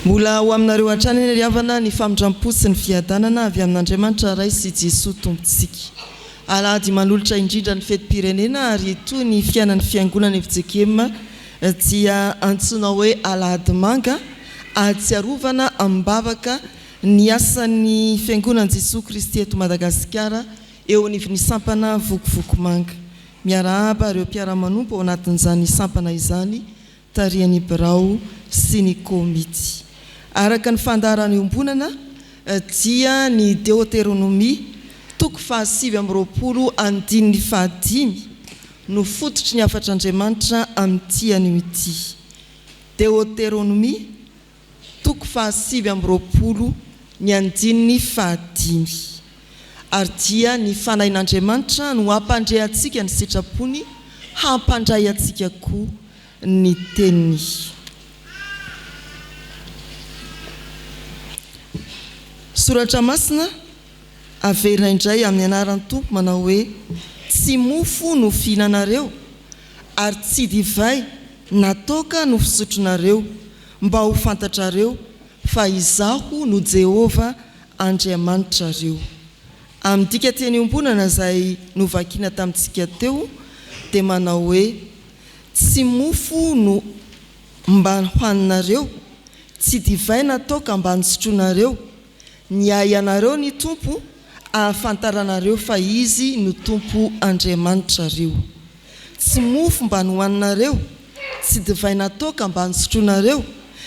Mbola ho aminareo hatrany anie ry havana ny famindram-po sy ny fiadanana avy amin'Andriamanitra Ray sy Jesoa Tompontsika. Alahady manolotra indrindra ny fetim-pirenena ary toy ny fiainan'ny Fiangonana fjkm dia antsoina hoe Alahady Manga ahatsiarovana amim-bavaka ny asan'ny Fiangonan'i Jesoa Kristy eto Madagasikara eo anivon'ny sampana Vokovoko Manga. Miarahaba ireo mpiara-manompo ao anatin'izany sampana izany tarihan'ny birao sy ny komity. Araka ny fandaharana iombonana dia ny Deoteronomia toko faha 29 andininy fahadimy no fototry ny hafatr'Andriamanitra amin'ity anio ity. Deoteronomia toko faha 29 ny andininy fahadimy. Ary dia ny Fanahin'Andriamanitra no hampandre antsika ny sitrapony, hampandray antsika koa ny teniny. Soratra Masina averina indray amin'ny anaran'ny Tompo manao hoe, Tsy mofo no fihinanareo, ary tsy divay na toaka no fisotronareo, mba ho fantatrareo fa Izaho no Jehovah Andriamanitrareo. Amin'ny dikanteny iombonana izay novakina tamintsika teo dia manao hoe, Tsy mofo no mba nohaninareo, tsy divay na toaka mba nosotroinareo, niahy anareo ny Tompo ahafantaranareo fa Izy no Tompo Andriamanitrareo. Tsy mofo mba nohaninareo, tsy divay na toaka mba nosotroinareo,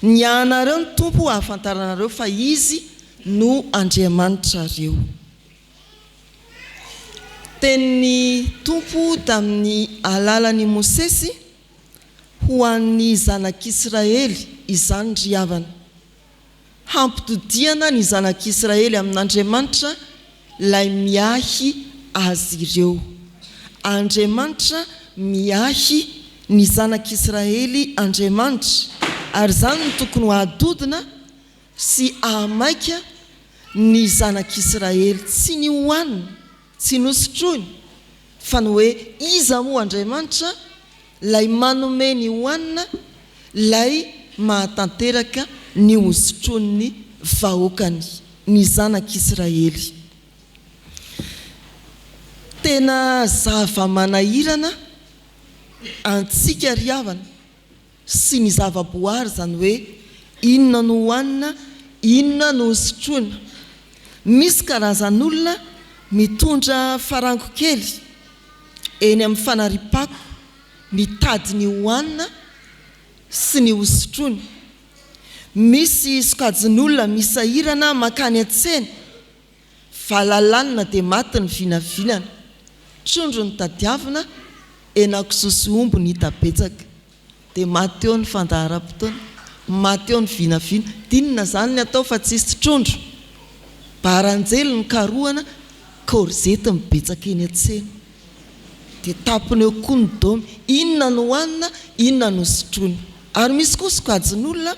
niahy anareo ny Tompo ahafantaranareo fa Izy no Andriamanitrareo. Tenin'ny Tompo tamin'ny alalan'i Mosesy ho an'ny zanak'Israely izany ry havana. Hampitodihana ny zanak'Israely amin'Andriamanitra ilay miahy azy ireo. Andriamanitra miahy ny zanak'Israely Andriamanitra, ary izany no tokony ho ahododina sy hahamaika ny zanak'Israely, tsy ny hohaniny, tsy ny hosotroiny, fa ny hoe iza moa Andriamanitra, ilay manome ny hohanina, ilay mahatanteraka ny hosotroin'ny vahoakany, ny zanak'Israely. Tena zava-manahirana antsika ry havana sy ny zava-boary izany hoe inona no hohanina, inona no hosotroina. Misy karazan'olona mitondra farango kely eny amin'ny fanariam-pako mitady ny hohanina sy ny hosotroina. Misy sokajin'olona misahirana mankany an-tsena, valalanina dia maty ny vinavinana, trondro no tadiavina, henakisoa sy omby no hita betsaka. Dia maty eo ny fandaharam-potoana, maty eo ny vinavina. D'inona izany ny atao fa tsisy trondro? Baranjely no karohana, korzety no betsaka eny an-tsena. Dia tampony eo koa ny domy. Inona no hohanina, inona no sotroina? Ary misy koa sokajin'olona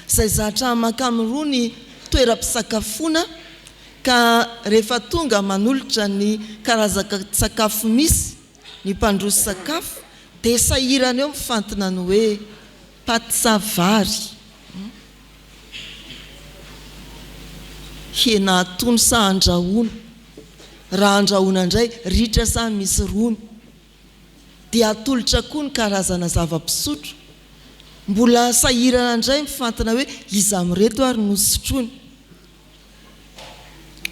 izay zatra mankamin'irony toeram-pisakafoana ka rehefa tonga manolotra ny karazan-tsakafo misy ny mpandroso sakafo dia sahirana eo mifantina ny hoe paty sa vary, hena atono sa andrahoina, raha andrahoina indray ritra sa misy rony, dia atolotra koa ny karazana zava-pisotro, mbola sahirana indray mifantina hoe iza amin'ireto ary no sotroina,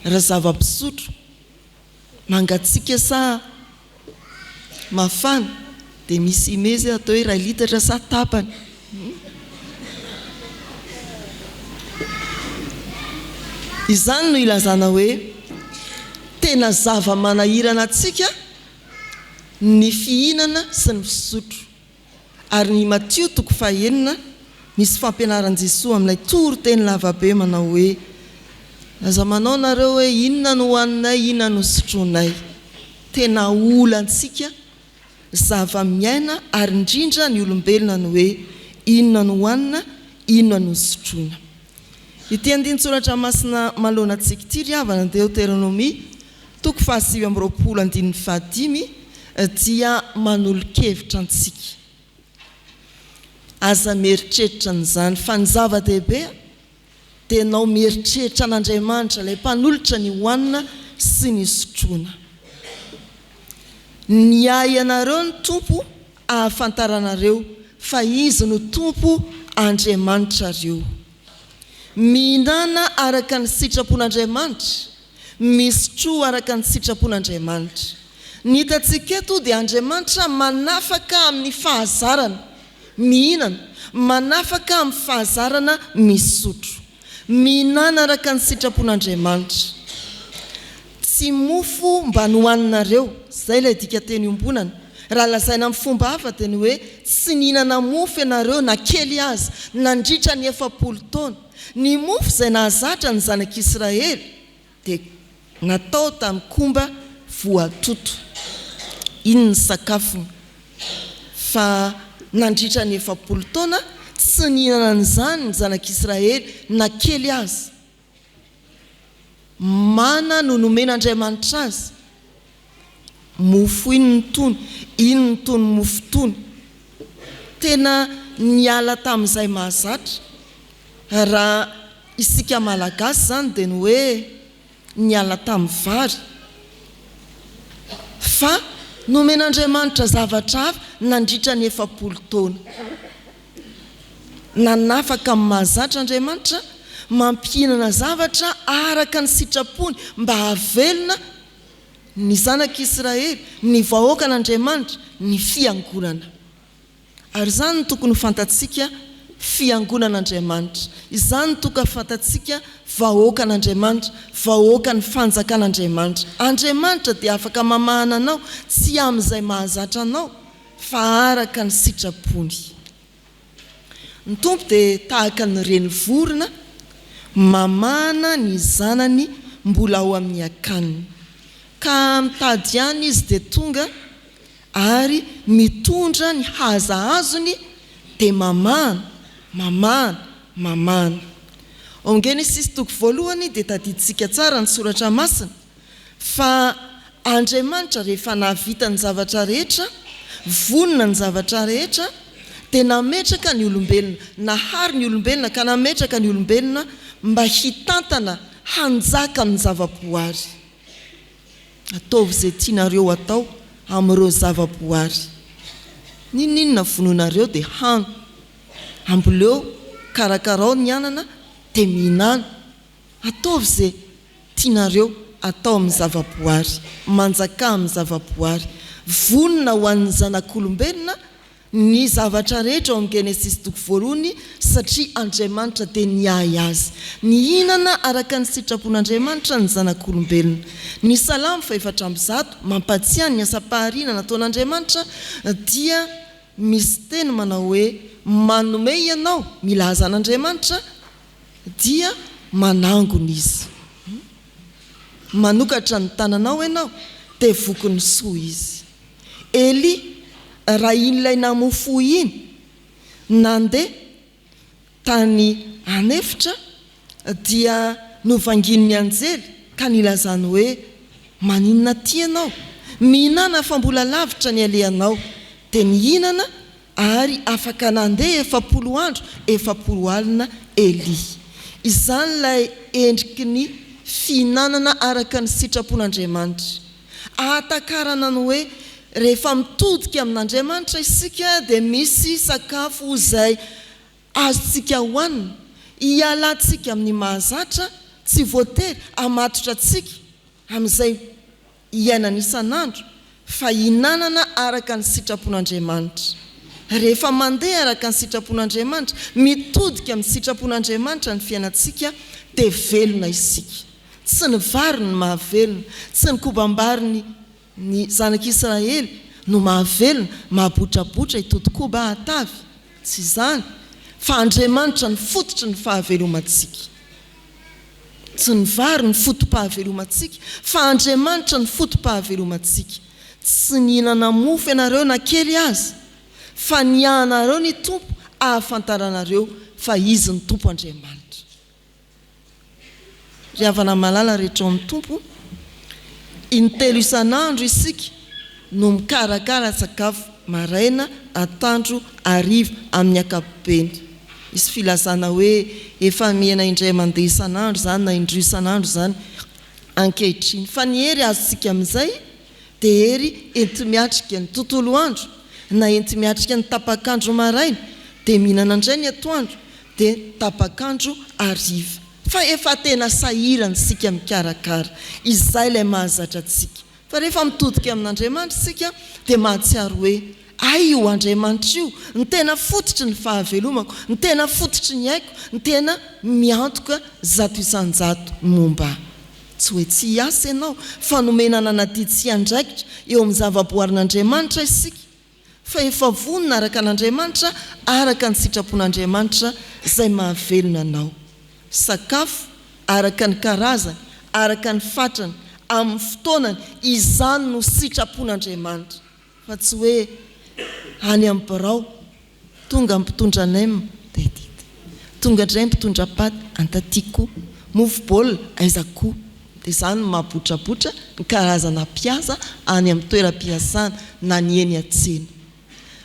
raha zava-pisotro. Mangatsiaka sa mafana? Dia misy imezy atao hoe iray litatra sa tapany. Izany no ilazana hoe tena zava-manahirana antsika ny fihinana sy ny fisotro. Ary ny Matio toko fahenina, misy fampianaran'i Jesoa amin'ilay toriteny lavabe manao hoe, Aza manao nareo hoe inona no hohaninay, inona no sotroinay. Tena olantsika zava-miaina ary indrindra ny olombelona ny hoe inona no hohanina, inona no sotroina. Ity andinin-tsoratra masina manoloana antsika ity ry havana, Deoteronomia toko faha 29 andininy fahadimy dia manolo-kevitra antsika. Aza mieritreritra an'izany fa ny zava-dehibe. Dia ianao mieritreritra an'Andriamanitra, ilay mpanolotra ny hohanina sy ny sotroina. Niahy anareo ny Tompo ahafantaranareo fa Izy no Tompo Andriamanitrareo. Mihinàna araka ny sitrapon'Andriamanitra, misotroa araka ny sitrapon'Andriamanitra. Ny hitantsika eto dia Andriamanitra manafaka amin'ny fahazarana mihinana, manafaka amin'ny fahazarana misotro. Mihinàna araka ny sitrapon'Andriamanitra. Tsy mofo mba nohaninareo, izay ilay dikanteny iombonana. Raha lazaina amin'ny fomba hafa dia ny hoe tsy nihinana mofo ianareo na kely aza nandritra ny 40 taona. Ny mofo izay nahazatra ny zanak'Israely dia natao tamin'ny komba voatoto. Iny ny sakafony. Fa nandritra ny 40 taona tsy nihinana an'izany ny zanak'Israely na kely aza. Mana no nomen'Andriamanitra azy. Mofo inona itony? Inona itony mofo itony? Tena niala tamin'izay mahazatra. Raha isika Malagasy izany dia ny hoe niala tamin'ny vary. Fa nomen'Andriamanitra zavatra hafa nandritra ny 40 taona. Nanafaka amin'ny mahazatra Andriamanitra, mampihinana zavatra araka ny sitrapony mba hahavelona ny zanak'Israely, ny vahoakan'Andriamanitra, ny fiangonana. Ary izany no tokony ho fantatsika fiangonan'Andriamanitra. Izany no tokony fantatsika vahoakan'Andriamanitra, vahoakan'ny fanjakan'Andriamanitra. Andriamanitra dia afaka mamahana anao tsy amin'izay mahazatra anao fa araka ny sitrapony. Ny Tompo dia tahaka ny reny vorona mamahana ny zanany mbola ao amin'ny akaniny. Ka mitady ihany izy dia tonga ary mitondra ny haza azony dia mamahana, mamahana, mamahana. Ao amin'ny Genesisy toko voalohany dia tadidintsika tsara ny soratra masina fa Andriamanitra rehefa nahavita ny zavatra rehetra, vonona ny zavatra rehetra dia nametraka ny olombelona, nahary ny olombelona ka nametraka ny olombelona mba hitantana, hanjaka amin'ny zava-boary. Ataovy izay tianareo atao amin'ireo zava-boary. N'inon'inona vonoinareo dia hano. Amboleo, karakarao ny anana dia mihinàna. Ataovy izay tianareo atao amin'ny zava-boary. Manjakà amin'ny zava-boary. Vonona ho an'ny zanak'olombelona Ny zavatra rehetra ao amin'ny Genesisy toko voalohany satria Andriamanitra dia niahy azy. Nihinana araka ny sitrapon'Andriamanitra ny zanak'olombelona. Ny Salamo faha-104 mampatsiahy ny asam-pahariana nataon'Andriamanitra dia misy teny manao hoe manome ianao, milaza an'Andriamanitra, dia manangona izy. Manokatra ny tananao ianao dia vokin'ny soa izy. Elia, raha iny ilay namoa fo iny, nandeha tany an'efitra dia novangian'ny anjely ka nilazany hoe, Maninona aty ianao? Mihinàna fa mbola lavitra ny alehanao. Dia nihinana ary afaka nandeha 40 andro, 40 alina Elia. Izany ilay endriky ny fihinanana araka ny sitrapon'Andriamanitra. Ahatakarana ny hoe rehefa mitodika amin'Andriamanitra isika dia misy sakafo izay azontsika hohanina, hialantsika amin'ny mahazatra, tsy voatery hamatotra antsika amin'izay iainana isan'andro fa hinanana araka ny sitrapon'Andriamanitra. Rehefa mandeha araka ny sitrapon'Andriamanitra, mitodika amin'ny sitrapon'Andriamanitra ny fiainantsika dia velona isika. Tsy ny vary no mahavelona, tsy ny kobam-bary ny zanak'Israely no mahavelona, mahabotrabotra hitody koba hahatavy. Tsy izany, fa Andriamanitra no fototry ny fahavelomantsika. Tsy ny vary no foto-pahavelomantsika, fa Andriamanitra no foto-pahavelomantsika. Tsy nihinana mofo ianareo na kely aza, fa niahanareo ny Tompo ahafantaranareo fa Izy no Tompo Andriamanitra. Ry havana malala rehetra ao amin'ny Tompo, intelo isan'andro isika no mikarakara sakafo maraina, atandro, hariva amin'ny ankapobeny. Misy filazana hoe efa mihena indray mandeha isan'andro izany na indroa isan'andro izany ankehitriny. Fa ny hery azontsika amin'izay dia hery enti-miatrika ny tontolo andro na enti-miatrika ny tapak'andro maraina dia mihinana indray ny atoandro dia tapak'andro hariva. Fa efa tena sahirana isika mikarakara. Izay ilay mahazatra antsika. Fa rehefa mitodika amin'Andriamanitra isika dia mahatsiaro hoe, Hay io Andriamanitra io no tena fototry ny fahavelomako, ny tena fototry ny aiko, ny tena miantoka 100% momba ahy. Tsy hoe tsy hiasa ianao, fa nomena an'anadidy sy andraikitra eo amin'ny zava-boarin'Andriamanitra isika, fa efa vonona araka an'Andriamanitra, araka ny sitrapon'Andriamanitra izay mahavelona anao. Sakafo araka ny karazany, araka ny fatrany, amin'ny fotoanany, izany no sitrapon'Andriamanitra. Fa tsy hoe any amin'ny birao, tonga ny mpitondra nem dia ity, tonga indray ny mpitondra paty, antaty koa, mofo baolina, aiza koa. Dia izany no mahabotrabotra ny karazana mpiasa any amin'ny toeram-piasana na ny eny an-tsena.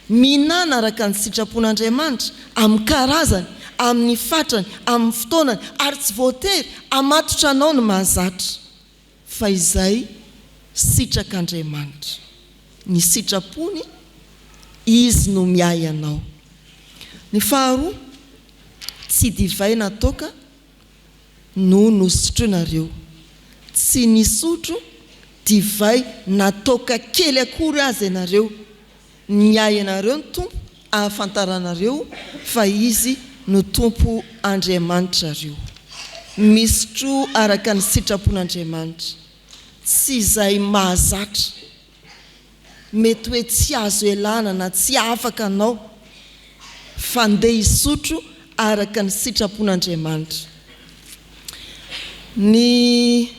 Mihinana araka ny sitrapon'Andriamanitra, amin'ny karazany, amin'ny fatrany, amin'ny fotoanany, ary tsy voatery hamatotra anao ny mahazatra. Fa izay sitrak'Andriamanitra. Ny sitrapony, Izy no miahy anao. Ny faharoa, tsy divay na toaka no nosotroinareo. Tsy nisotro divay na toaka kely akory aza ianareo. Miahy anareo ny Tompo ahafantaranareo fa Izy no Tompo Andriamanitrareo. Misotroa araka ny sitrapon'Andriamanitra, tsy izay mahazatra. Mety hoe tsy azo ialana na tsy afaka anao, fa ndeha hisotro araka ny sitrapon'Andriamanitra. Ny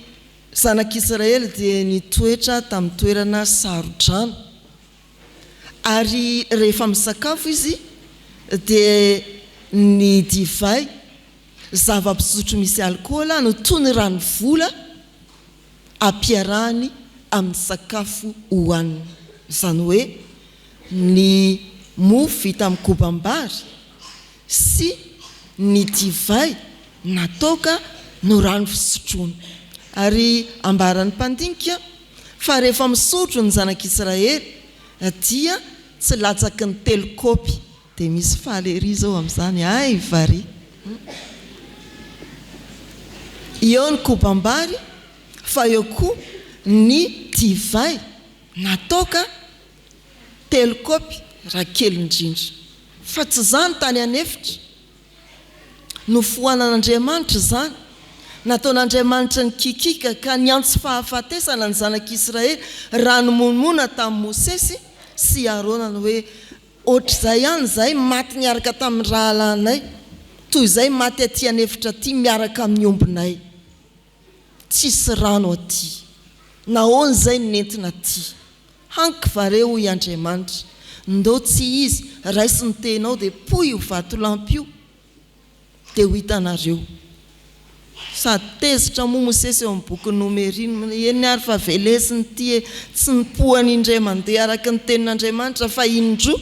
Zanak'Israely dia nitoetra tamin'ny toerana saro-drano. Ary rehefa misakafo izy dia ny divay, zava-pisotro misy alikaola, no toy ny ranovola ampiarahany amin'ny sakafo hohaniny. Izany hoe ny mofo vita amin'ny kobam-bary sy ny divay na toaka no rano fisotroana. Ary ambaran'ny mpandinika fa rehefa misotro ny zanak'Israely dia tsy latsaky ny telo kaopy. Dia misy faly ery izao amin'izany, hay vary! Eo ny kobam-bary fa eo koa ny divay na toaka telo kaopy raha kely indrindra. Fa tsy izany tany an'efitra. Nofoanan'Andriamanitra izany. Nataon'Andriamanitra nikikiaka ka niantso fahafatesana ny zanak'Israely raha nimonomonona tamin'i Mosesy sy Arona ny hoe, Ohatr'izay ihany izahay maty niaraka tamin'ny rahalahinay, toy izay maty aty an'efitra aty miaraka amin'ny ombinay. Tsisy rano aty. Nahoana izay no nentina aty? Hanky va re hoy Andriamanitra, ndao tsy izy, raiso ny tehinao dia pohy io vatolampy io dia ho hitanareo. Sady tezitra moa Mosesy eo amin'ny bokin'ny Nomery, eny ary fa velesiny ity e, tsy nipohany indray mandeha araka ny tenin'Andriamanitra fa indroa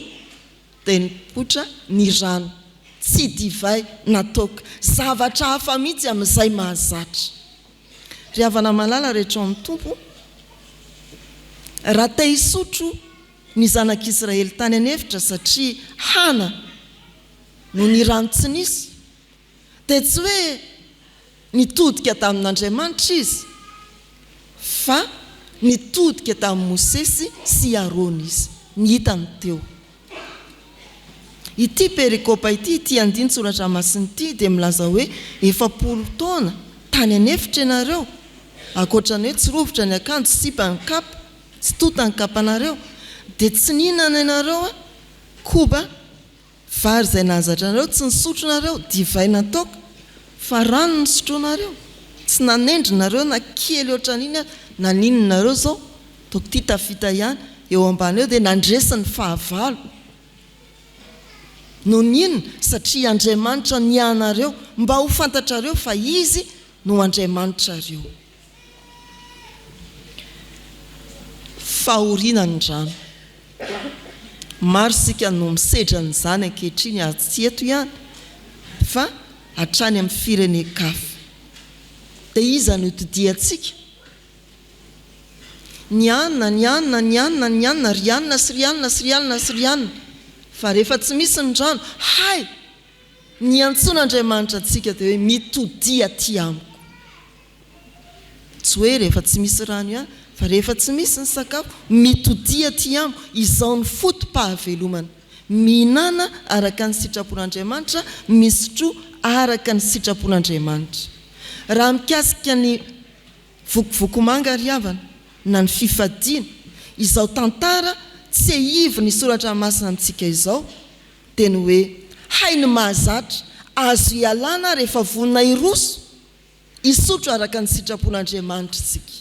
dia nipoitra ny rano, tsy divay na toaka, zavatra hafa mihitsy amin'izay mahazatra. Ry havana malala rehetra ao amin'ny Tompo, raha te hisotro ny zanak'Israely tany an'efitra satria hana noho ny rano tsy nisy, dia tsy hoe nitodika tamin'Andriamanitra izy, fa nitodika tamin'i Mosesy sy Arona izy, ny hitany teo. Ity perikopa ity, ity andinin-tsoratra masina ity dia milaza hoe 40 taona tany an'efitra ianareo, ankoatra ny hoe tsy rovitra ny akanjo, sipa ny kapa, tsy tonta ny kapanareo, dia tsy nihinana ianareo koba Vary izay nahazatra anareo, tsy nisotro nareo, divay na toaka, fa rano nosotroinareo. Tsy nanendry nareo na kely ohatran'iny aza, naninona nareo izao? Ataoko ity tafita ihany, eo ambany eo dia nandresy ny fahavalo. Noho ny inona? Satria Andriamanitra niahy anareo, mba ho fantatrareo fa Izy no Andriamanitrareo. Fahoriana ny rano. Maro isika no misedra an'izany ankehitriny ary tsy eto ihany. fa hatrany amin'ny firenen-kafa. Dia iza no itodihantsika? Ny anona, ny anona, ny anona, ny anona, ry anona sy ry anona sy ry anona sy ry anona. Fa rehefa tsy misy ny rano, hay! Ny iantsoan'Andriamanitra antsika dia hoe mitodia aty amiko. Tsy hoe rehefa tsy misy rano ihany, fa rehefa tsy misy ny sakafo, mitodia aty amiko, izao ny foto-pahavelomana. Mihinàna araka ny sitrapon'Andriamanitra, misotroa araka ny sitrapon'Andriamanitra. Raha mikasika ny vokovokomanga ry havana, na ny fifadiana, izao tantara tsiahivin'ny Soratra Masina amintsika izao, dia ny hoe, hay ny mahazatra, azo ialana rehefa vonona hiroso, Hisotro araka ny sitrapon'Andriamanitra isika.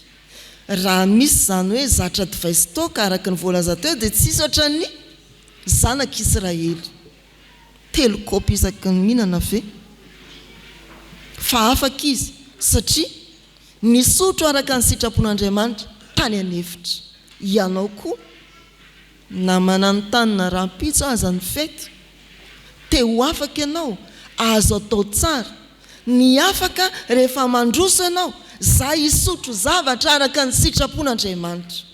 Raha misy izany hoe zatra divay sy toaka araka ny voalaza teo dia tsy hisy ohatran'ny zanak'Israely. Telo kaopy isaky ny mihinana ve? Fa afaka izy satria nisotro araka ny sitrapon'Andriamanitra tany an'efitra. Ianao koa na mananontanona rahampitso aza ny fety, te ho afaka ianao, azo atao tsara Ny afaka rehefa mandroso ianao, za hisotro zavatra araka ny sitrapon'Andriamanitra.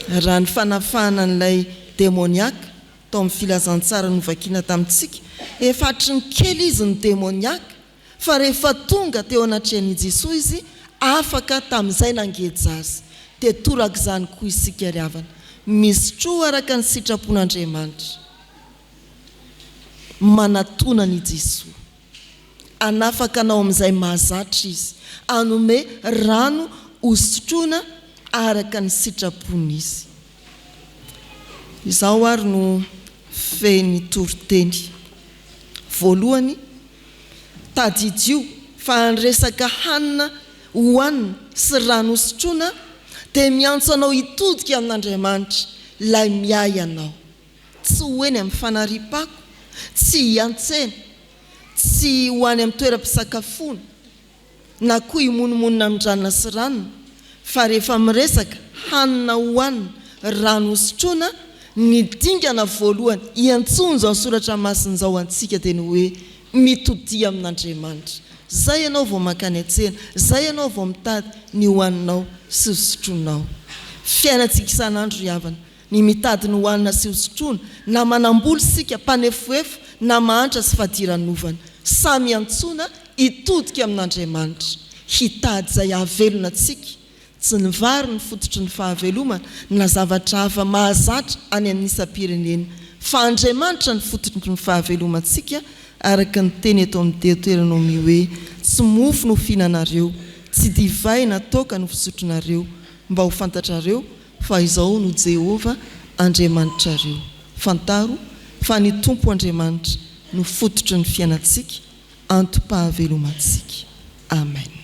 Raha ny fanafahana an'ilay demoniaka tao amin'ny filazantsara novakiana tamintsika, efa hatry ny kely izy no demoniaka, fa rehefa tonga teo anatrehan'i Jesoa izy, afaka tamin'izay nangeja azy. Dia torak'izany koa isika ry havana, misotroa araka ny sitrapon'Andriamanitra. Manatona an' i Jesoa. Hanafaka anao amin'izay mahazatra Izy. Hanome rano hosotroina araka ny sitrapony Izy. Izao ary no fehin'ny toriteny. Voalohany, tadidio fa ny resaka hanina hohanina sy rano hosotroina dia miantso anao hitodika amin'Andriamanitra, Ilay miahy anao. Tsy ho eny amin'ny fanariam-pako, tsy hiantsena, tsy ho any amin'ny toeram-pisakafoana, na koa himonomonona amin-dranona sy ranona, fa rehefa miresaka hanina hohanina, rano hosotroina, ny dingana voalohany iantsoan'izao soratra masina izao antsika dia ny hoe mitodia amin'Andriamanitra. Izay ianao vao mankany an-tsena, izay ianao vao mitady ny hohaninao sy hosotroinao. Fiainantsika isan'andro ry havana, Ny mitady ny hohanina sy hosotroina, na manam-bola isika, mpanefoefo, na mahantra sy fadiranovana. Samy antsoina hitodika amin'Andriamanitra, hitady izay hahavelona antsika. Tsy ny vary no fototry ny fahavelomana, na zavatra hafa mahazatra any amin'ny isam-pirenena, fa Andriamanitra no fototry ny fahavelomantsika, araka ny teny eto amin'ny Deoteronomia hoe, Tsy mofo no fihinanareo, tsy divay na toaka no fisotronareo, mba ho fantatrareo Fa izao no Jehovah Andriamanitrareo, Fantaro fa ny Tompo Andriamanitra no fototry ny fiainantsika, antom-pahavelomantsika. Amen.